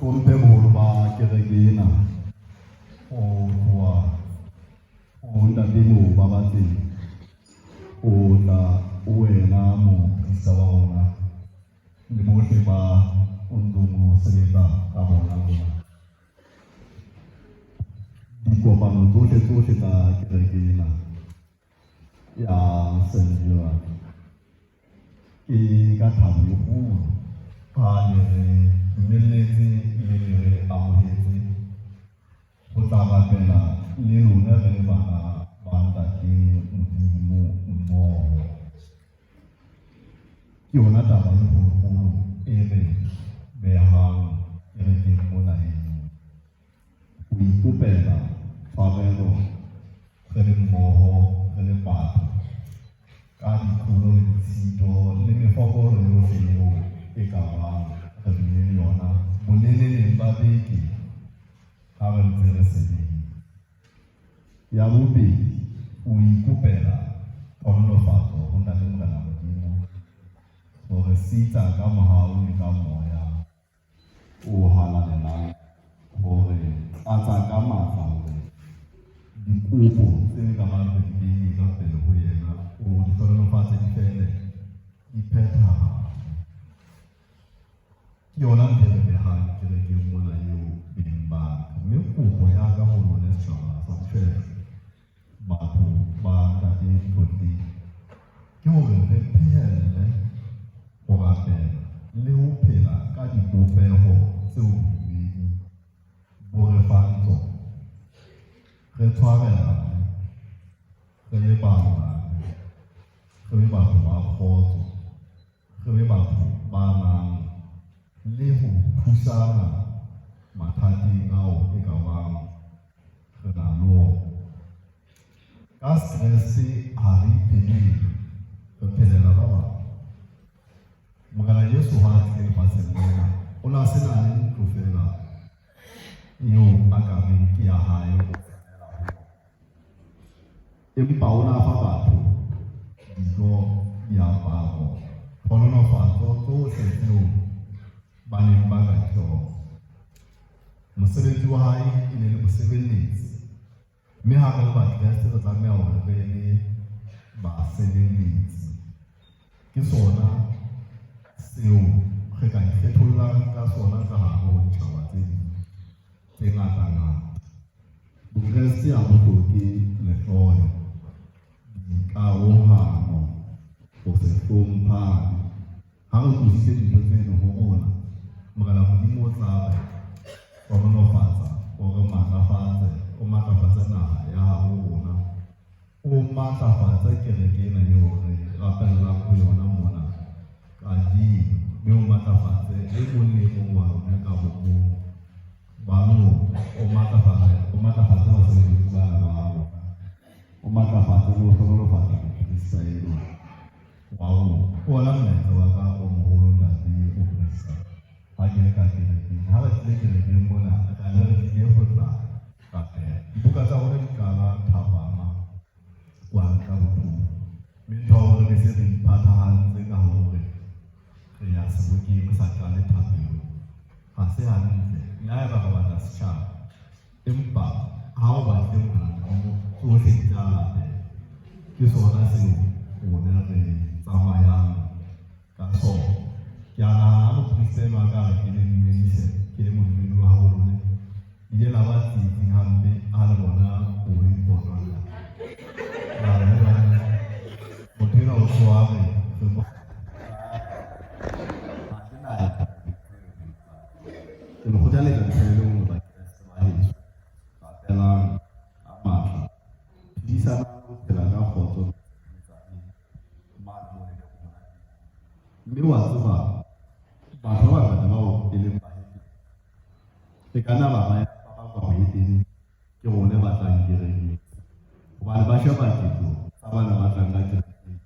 Hlomphe boholo ba kereke ena ho tloha ho ntate mo babatseng o tla o wena moprista wa rona le bohle ba o ntsong o sebetsa ka bona mona. Dikopano tsohle tsohle tsa kereke ena ya St. Gerard ke ka thabo e kgolo ha le re dumelletse mme le re amohetse ho tla rapela le lona re le bana ba Ntate Modimo mmoho. Ke yona taba e kgolokgolo e re behang kerekeng mona eno. Ho ikopela tshwarelo re le mmoho re le batho ka ditlolo le ditshito le mefokolo yohle eo e ka bang re bile le yona boleleleng ba beke ha re ntse re sebeditse. Ya bobedi, o ikopela tlhohonolofatso ho Ntate Morena Modimo hore sitsa ka mohau le ka moya o halalelang hore tlatsa ka matla hore dikopo tse ka bang re di beile ka pele ho yena o di hlohonolofatse di fele di phethahale. Ke yona ntho e re behang kerekeng mona eo beng ba ka. Mme kopo ya ka ho lona setjhaba sa Moshoeshoe, batho ba Ntate Mtlotleng, ke hore re phehelle ho rapela le ho phela ka dibopeho tseo bodumedi bo re fang tsona. Re tshwarelane, re leballane, re be batho ba kgotso, re be batho ba nang le ho thusana mathateng ao e ka bang re na le ona. Ka Sekreste ha re iphelele, re phelela ba bang. Morena Jesu ha a tlile lefatsheng lena, o ne a se na le ntlo feela eo a ka reng ke ya hae o tshwanela ho yona. Empa o ne a fa batho dijo, diaparo, tlhohonolofatso tsohle tseo ba neng ba ka di hloka. Mosebetsi wa hae e ne le bosebeletsi, mme ha re le Bakreste re tlameha hore re be basebeletsi. Ke sona seo re ka ikgethollang ka sona ka hare ho ditjhaba tse ding tse ngata-ngata. Bokreste ha bo hloke lehloyo, dikarohano, ho se hlomphane. Ha re tlositse dintho tseno ho rona, Morena Modimo o tla re hlohonolofatsa, o re matlafatse, o matlafatse naha ya habo rona, o matlafatse kereke ena eo re rapellang ho yona mona kajeno, mme o matlafatse e mong le e mong wa lona ka bomong ba lona, o matlafatse, o matlafatse basebeletsi bana ba rona, o matlafatse le ho hlohonolofatsa moprista enwa wa rona. Ke ona molaetsa wa ka o moholo, Ntate Moprista, ha ke le ka kerekeng. Ha re tlile kerekeng mona, re tla be re tlile ho tla rapela. Diboka tsa rona di qala thapama kwana ka bothoko. Mme ntho ya hore re se re iphathahantse ka hore re ya sebokeng re sa qale thapelong ha se hantle. Le haeba re batla setjhaba, empa ha o batle Morena Modimo, tsohle di tla latela. Ke sona seo rona re tsamayang ka sona. Ke a nahana ha moprista enwa a ka re ke le dumedise ke le modumedi wa habo lona, le ile la ba tsietsing hampe ha le bona koloi potlaka. La re he banna, motho enwa o tsoha re re mo ha ke na Ke le kgothaletsa ntho e le nngwe Bakreste ba heso. Rapelang ka matla. Phedisanang ho phela ka kgotso mane moo le leng hona teng. Mme wa tseba batho ba bangata bao e leng bahetene e ka nna ba ba ba ba bohetene ke rone ba tlang kerekeng hobane ba sheba ketso tsa bana ba tlang ka kerekeng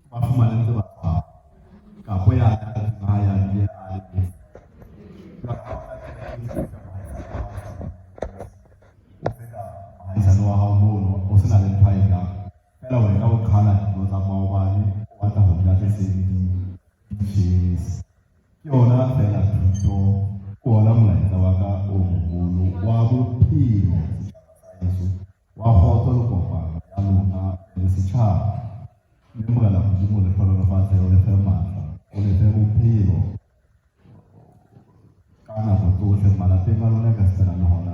ba fumane ntse ba tshwana kapo ya ha ya bile a le mong. Jwale ha o tla kerekeng, o fihla o feta mohaisane wa hao mono o se na le ntho a e jang feela wena o qhala dijo tsa maobane o batla ho ja tse seng di di tjhese. Ke yona feela thuto. Ke ona molaetsa wa ka o moholo wa bophelo setjhaba sa heso, wa kgotso le kopano ya lona le setjhaba. Mme Morena Modimo o le hlohonolofatse, o le fe matla, o le fe bophelo ka nako tsohle malapeng a lona ka setsana le hona.